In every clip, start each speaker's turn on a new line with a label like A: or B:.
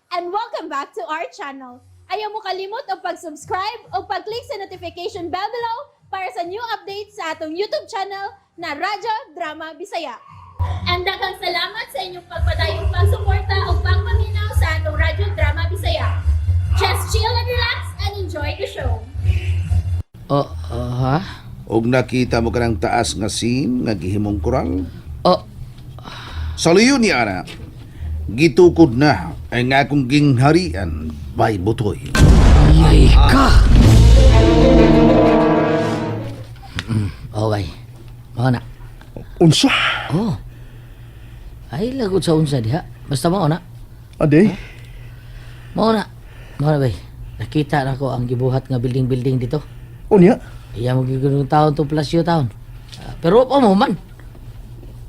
A: And welcome back to our channel. Ayaw mo kalimot og pag-subscribe o pag-click sa notification bell below para sa new updates sa atong YouTube channel na Radyo Drama Bisaya. And daghang salamat sa inyong pagpadayong pagsuporta o pagpaminaw sa atong Radyo Drama Bisaya. Just chill and relax and enjoy the show.
B: Oh, oh, ha?
C: Og nakita mo kanang taas nga scene nga gihimong koral?
B: Oh,
C: Sa luyo ni ana, gitukod na ang akong gingharian by Butoy.
B: Yay ka! Okay. Mao na.
D: Unsa?
B: Oh. Ay, lagot sa unsa diha. Basta mao na.
D: Ade?
B: Mao na. Mao na, bay. Nakita na ko ang gibuhat nga building-building dito.
D: Unya?
B: Iya mo gigunong taon to Plasyo taon. Ah, pero pa mo man.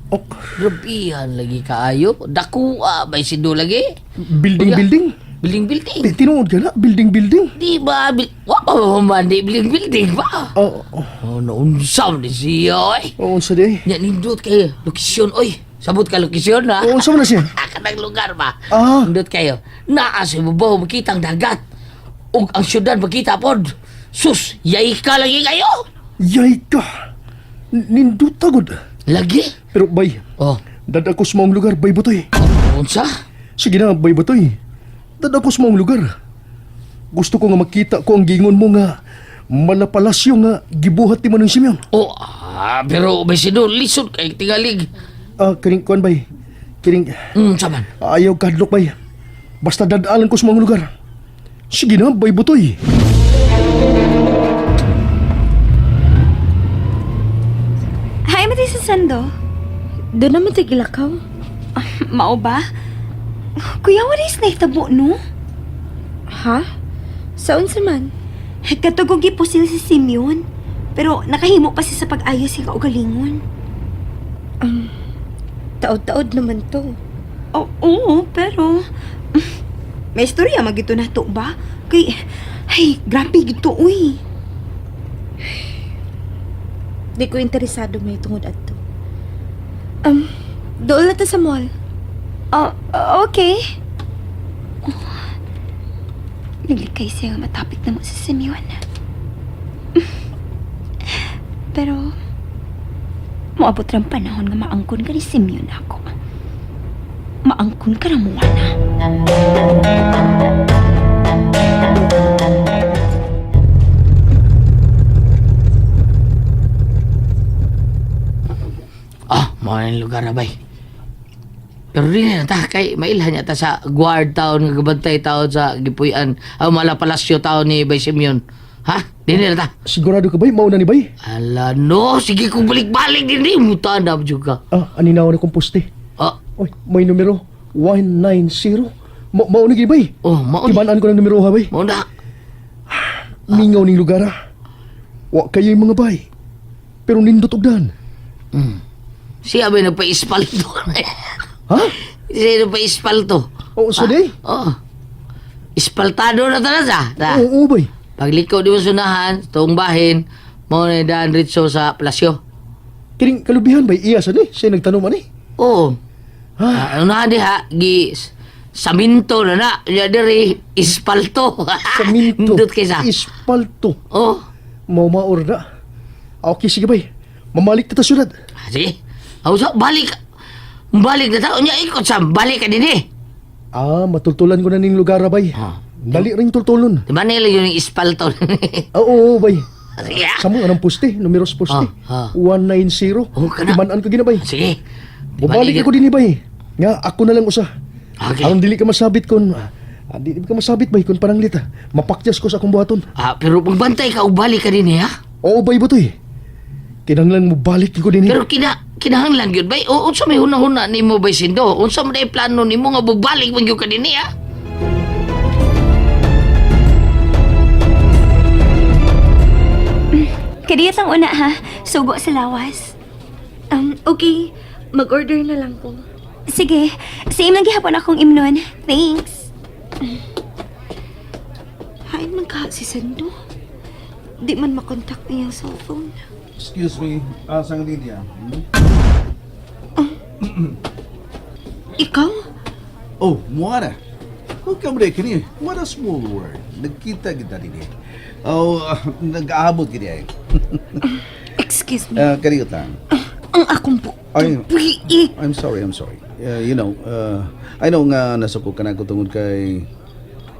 D: Ok.
B: Grabihan lagi kaayo. Dakuha bay sindo lagi.
D: Building,
B: Unya.
D: building?
B: Building building.
D: Di, tinuod ka na? Building, building?
B: Di ba? Wa pa mo man di building building ba?
D: Oo. Oh,
B: Oh, naunsam ni siya oy.
D: oh. Unsa di?
B: Nya nindot kayo lokasyon oy. Sabot ka lokasyon ha.
D: Oh, unsa man na siya?
B: Kanang lugar ba?
D: Ah.
B: Nindot kayo. Naa sa ibabaw makita ang dagat. Ug ang syudad makita pod. Sus, yay ka lagi kayo.
D: Yay ka! Nindot gud.
B: Lagi.
D: Pero bay,
B: Oh,
D: dada ko sa maong lugar, bay Butoy.
B: unsa?
D: Sige na, bay Butoy. Dada ko sa maong lugar. Gusto ko nga makita ko ang gingon mo nga malapalasyo nga gibuhat ni Manong Simeon.
B: Oh, ah, pero may sino lisod kay tingalig.
D: Ah, kining kuan bay. Kining
B: Unsa man?
D: ayaw kadlok bay. Basta dadaalan ko sa maong lugar. Sige na, bay Butoy.
E: Hi, Mati sa Sando.
F: Doon naman sa gilakaw.
E: Mao ba? Kuya, what is nahitabo, no?
F: Ha? Sa unsa man?
E: Katugong gipusil si Simeon. Pero nakahimo pa siya sa pag-ayos sa kaugalingon.
F: Taod-taod naman to.
E: Oh, oo, pero... May istorya magito na to ba? Kay... Ay, grabe gito, uy.
F: Di ko interesado may tungod adto. Doon na ta sa mall.
E: Oh, okay. Oh. Naglikay siya nga matapik na mo si Simeon. Pero, moabot rin panahon nga maangkon ka ni Simeon ako. Maangkon ka na mo, Ana.
B: Ah, mao na yung lugar na bay. Pero di na ta kay mailhan niya ta sa guard town nga gabantay taon sa Gipuy-an, ah, Mala Palasyo taon ni Bay Simeon. Ha? Di na ta.
D: Sigurado ka bay? Mauna ni bay?
B: Ala no, sige kung balik-balik din di muta na juga.
D: Ah, aninaw na kong poste.
B: Ah,
D: Oy, may numero 190. Mauna gid bay.
B: oh, mao ni.
D: Timan-an ko ng numero ha bay.
B: Mao na.
D: Mingaw ning lugar ha. Wa kayo'y mga bay. Pero nindot og dan.
B: Siya ba nagpa-ispalto?
D: Ha?
B: Siya nagpa-ispalto.
D: Oo, sa day?
B: Oh. Ispaltado na talaga. Ta.
D: Oo, oo, bay.
B: Pagliko di mo sunahan, tuong bahin, mao na daan ritso sa Palasyo.
D: Kining kalubihan bay iya sa ni. Siya nagtanom ani.
B: Oo.
D: Ha?
B: Ah, unahan diha gi saminto na na nya diri ispalto.
D: Saminto.
B: Nindot kaysa.
D: Ispalto.
B: Oh.
D: Mao maor na. Okay, sige bay. Mamalik ta ta syudad.
B: Ah, sige. Aw sa balik. Balik na tao nya ikot sa balik ka dinhi.
D: Ah, matultulan ko na ning lugar ha, bay.
B: Ah.
D: Dali ring tultulon.
B: Di ba nila yung ispalto?
D: Ah, oo, oo, bay.
B: Sige. Ah.
D: Sa mo anong poste, numero sa poste.
B: Ah, ah.
D: 190.
B: Oh, kana.
D: Timan-an ko ginabay.
B: Sige. Di ba
D: Bumalik
B: nila-
D: ako din bay. Nga ako na lang usa.
B: Okay.
D: Aron dili ka masabit kon dili ka masabit bay kon pananglit ah. Mapakyas ko sa akong buhaton.
B: Ah, pero magbantay ka og balik ka dinhi ha.
D: Oo bay butoy. Kinahanglan mo balik ko dinhi.
B: Pero kinahanglan gyud bay. O unsa may hunahuna nimo bay Sindo? Unsa man ay plano nimo nga bubalik man gyud ka dinhi ha?
E: Kadiyot ang una, ha? Sugo sa lawas.
F: Okay. Mag-order na lang ko.
E: Sige, same lang gihapon akong imnon. Thanks.
F: Hain man ka si Sando. Di man makontak niyang cellphone.
C: Excuse me, asang linya?
F: Ikaw?
C: Oh, Moana. Welcome rin kini. What a small world. Nagkita kita din eh. Oh, nag-aabot kini ay.
F: Excuse me.
C: Kaniyo lang.
F: Ang akong
C: Ay.
F: bukto.
C: I'm sorry, I'm sorry. I know nga nasuko ka na ko tungod kay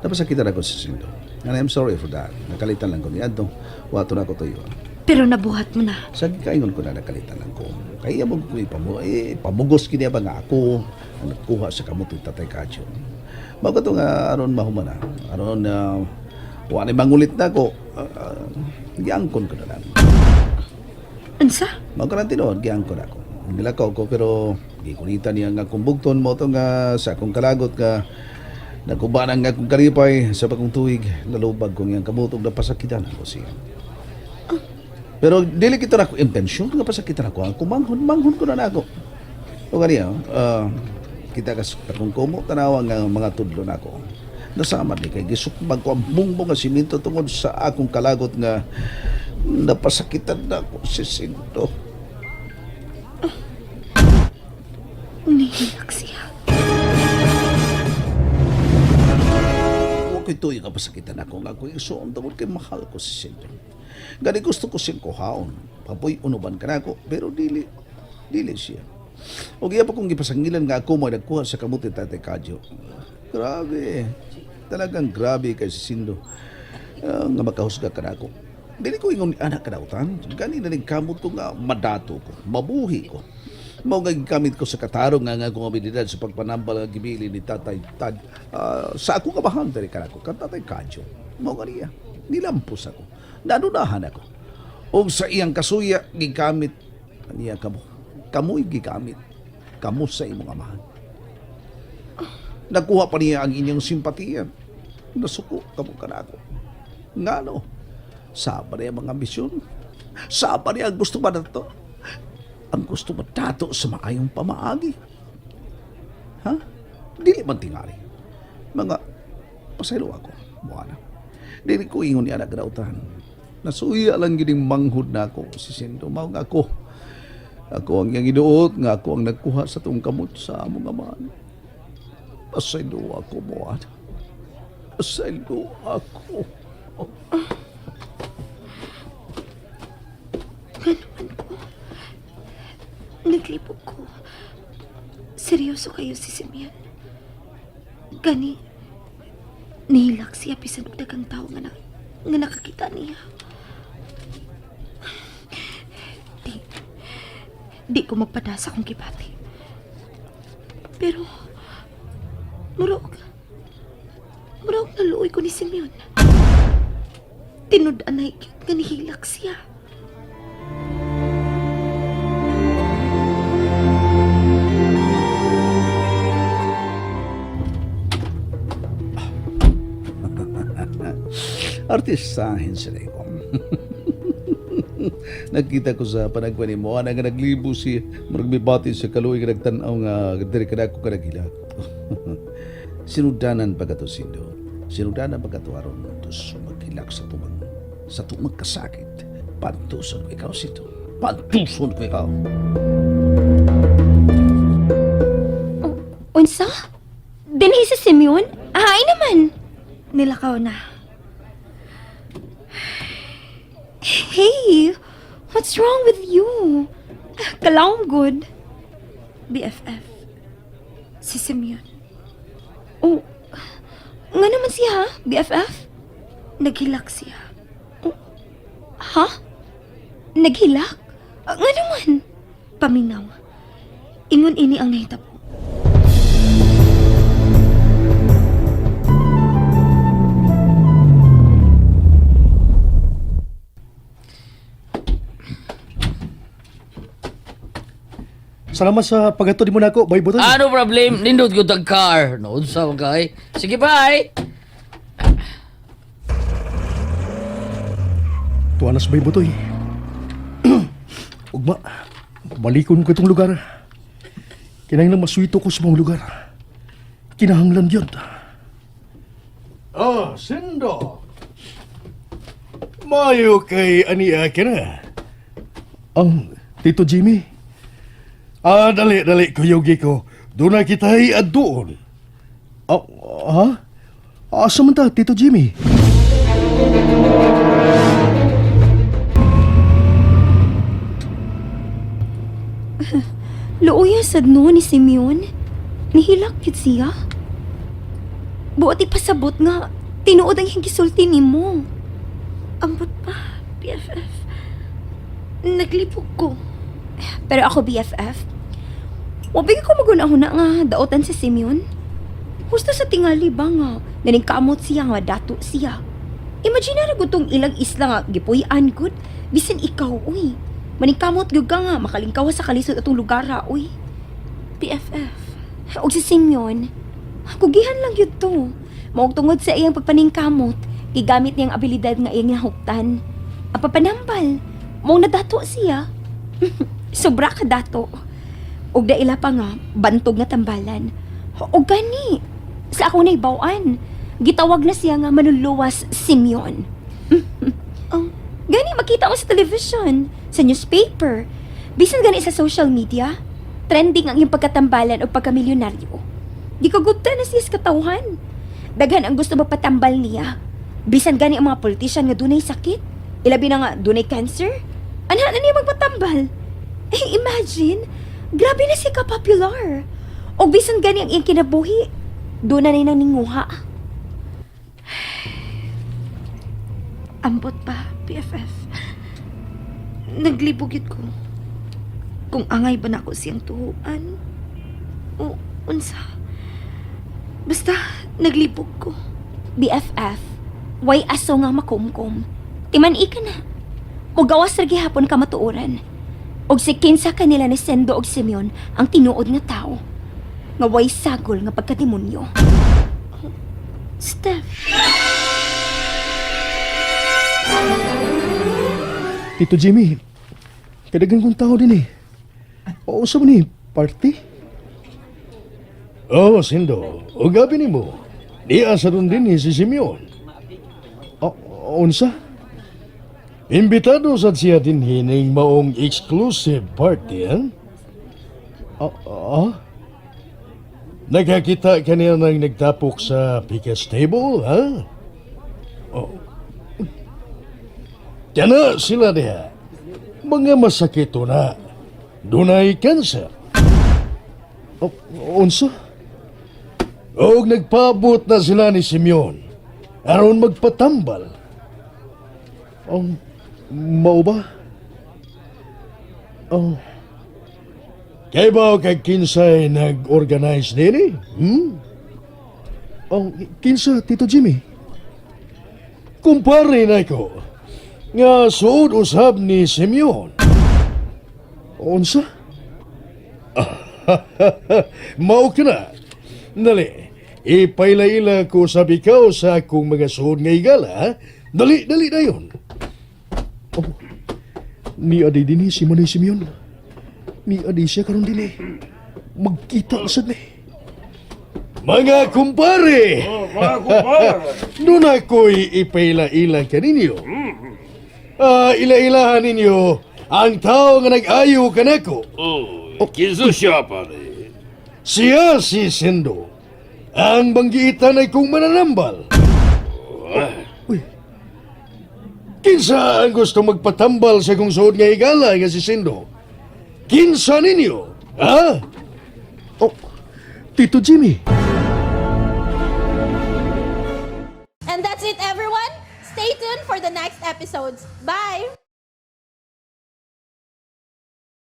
C: napasakitan ako sa Sindo. And I'm sorry for that. Nakalitan lang ko ni Adto. Wato na ko tuyo.
F: Pero nabuhat mo na.
C: Sa kaingon ko na nakalitan lang ko. Kaya mo ko ipamugos kini ba nga ako ang nagkuha sa kamot ni Tatay Kadyo. Bago to nga aron mahumana. Aron na wa ni mangulit na ko. Giangkon ko na lang.
F: Unsa?
C: Mao ka tinuod, giangkon ako. Nilakaw ko pero gikunita niya nga akong bugton mo to nga sa akong kalagot nga nagkuban ang akong karipay sa bagong tuig nalubag ko ngiyang kamot ug napasakitan ako siya. Pero dili kita na ako intensyon nga pasakitan ako. Ang kumanghon, manghon ko na na ako. O kaniya, kita kas akong kumo tanawa nga mga tudlo na ako. Nasama ni kay gisukbag ko ang bungbong nga simento tungod sa akong kalagot nga napasakitan na ako si Sinto.
F: Nihilak siya.
C: Wa ko'y tuyo nga pasakitan ako nga ako'y isuon tungod kay mahal ko si Sinto. Gani gusto ko siyang kuhaon. Papoy unuban ka na ako, pero dili, dili siya. O iya pa kong gipasangilan nga ako mo nagkuha sa kamuti Tatay Kadyo. Grabe. Talagang grabe kay si Sindo. Nga makahusga ka na ako. Dili ko ingon anak kadautan. Gani na ning kamot ko nga madato ko, mabuhi ko. Mao nga gigamit ko sa katarong nga nga akong abilidad sa pagpanambal nga gibili ni Tatay Tad. Sa ako kabahan diri kanako kan Tatay Kadyo. Mao nga niya. Nilampos ako. Nadudahan ako. Og sa iyang kasuya gigamit niya kamo. Kamo'y gigamit. Kamo sa imong amahan. Nakuha pa niya ang inyong simpatiya. Nasuko kamo kanako. Ngano? Saba niya mga ambisyon. Saba niya ang gusto ba nato? Ang gusto ba dato sa maayong pamaagi? Ha? Dili man tingali. Mga pasaylo ako. Buwana. Dili ko ingon ni anak grautan. Nasuya lang gining manghud na ako si Sindo. Mao nga ako. Ako ang iyang iduot nga ako ang nagkuha sa tong kamot sa among amahan. Pasaylo ako, Moana. Pasaylo ako.
F: Nga naman ko. Naglibog ko. Seryoso kayo si Simeon. Gani, nihilak siya bisan og daghang tao nga, na, nga nakakita niya. Di, di ko magpadasa kung gibati. Pero, murog, murog naluoy ko ni Simeon. Tinud-anay gyud nga nihilak siya.
C: Artistahin sila ko. Nakita ko sa panagwan ni Moana nga naglibo si murag mibati sa kaluoy nga nagtan-aw nga diri kada ko kanaghilak. Sinudanan pa kato sindo. Sinudanan pa kato aron tos maghilak sa tumang kasakit. Pantuson ko ikaw sindo. Pantuson ko ikaw.
E: Unsa? Dinhi si Simeon? Ay naman.
F: Nilakaw na.
E: Hey, what's wrong with you? Kalawang good.
F: BFF. Si Simeon.
E: Oh, nga naman siya, ha? BFF?
F: Naghilak siya.
E: Ha? Naghilak? Nga naman.
F: Paminaw. Ingon ini ang nahitabo.
D: Salamat sa paghatod mo nako, Bay Butoy.
B: Ano problem? Nindot ko tag car. No, unsa man kay. Sige, bye.
D: Tuwa na sa Bay Butoy. Ugma, balikon ko itong lugar. Kinahanglan maswito ko sa mga lugar. Kinahanglan yun.
G: Oh, Sindo. Mayo kay aniya ka na.
D: Ang Tito Jimmy,
G: Ah, dali, dali, kuyugi ko. Doon na kita'y adoon.
D: Ah, ha? Asa man ta, Tito Jimmy?
E: Luoya sad no ni Simeon. Nihilak yun siya. Buot ipasabot nga, tinuod ang iyang gisulti nimo.
F: Ambot pa, BFF. Naglibog ko.
E: Pero ako BFF, wabig ko maguna-huna nga daotan si Simeon. Husto sa tingali ba nga, naningkamot siya nga dato siya. Imagine na gutong ilang isla nga gipuy-an gud, bisan ikaw uy. Maningkamot gyud ka nga makalingkawa sa kalisod atong lugar ha, uy.
F: BFF.
E: Og si Simeon, kugihan lang yun to. Maog tungod sa iyang pagpaningkamot, gigamit niyang abilidad nga iyang nahuptan. Ang papanambal, maong nadato siya. Sobra ka dato. Og daila pa nga, bantog nga tambalan. Og gani, sa akong naibawan, gitawag na siya nga manluluwas Simeon.
F: Oh.
E: Gani makita mo sa television, sa newspaper, bisan gani sa social media, trending ang iyong pagkatambalan o pagkamilyonaryo. Di ko gupta na siya sa katawhan. Daghan ang gusto magpatambal niya. Bisan gani ang mga politician nga dunay sakit, ilabi na nga dunay cancer, anha na niya magpatambal. Eh, imagine, grabe na siya ka-popular. O bisan gani ang iyang kinabuhi, doon na nang ninguha.
F: Ambot pa, BFF. Naglibog yun ko. Kung angay ba na ako siyang tuhuan. O, unsa. Basta, naglibog ko.
E: BFF, way aso nga makumkum. Timan-i ka na. Mugawas ra gihapon ka matuoran. Og si kinsa kanila ni Sendo og Simeon ang tinuod nga tao. Nga way sagol nga pagkademonyo.
F: Steph,
D: Tito Jimmy, kadagan kong tao din eh. O, sa man eh, party?
G: Oh, Sindo, o gabi nimo. Di asa ron din ni si Simeon.
D: O, unsa?
G: Imbitado sad siya dinhi ning maong exclusive party, eh?
D: O, o,
G: Nakakita kaniya nang nagtapok sa pickets table, ha? Oh. Kana sila diha. Mga masakito na. Dunay cancer.
D: o, unsa?
G: Og nagpaabot na sila ni Simeon. Aron magpatambal.
D: Ang mao ba? Oh,
G: Kay ba kag kinsay nag-organize nini? Hmm?
D: oh, kinsa Tito Jimmy?
G: Kumpare na ko nga suod usab ni Simeon.
D: Unsa?
G: Mao ka na. Dali, ipailaila ko sab ikaw sa akong mga suod nga higala. Ha? Dali, dali na yun.
D: Oh, ni adi dinhi si Manoy Simeon. Ni adi siya karon dinhi. Magkita sad ni.
G: Mga kumpare!
H: Mga kumpare!
G: Doon ako'y ipailaila kaninyo. Ah, ilailahan ninyo ang tao nga nag-ayo kanako.
H: Oh, kinsa siya pare.
G: Siya si Sendo. Ang banggiitan ay kong mananambal.
D: Uy.
G: Kinsa ang gusto magpatambal sa kong suod nga higala nga si Sendo? Kinsa ninyo? Ha?
D: Oh, Tito Jimmy.
A: And that's it, everyone. Stay tuned for the next episodes. Bye!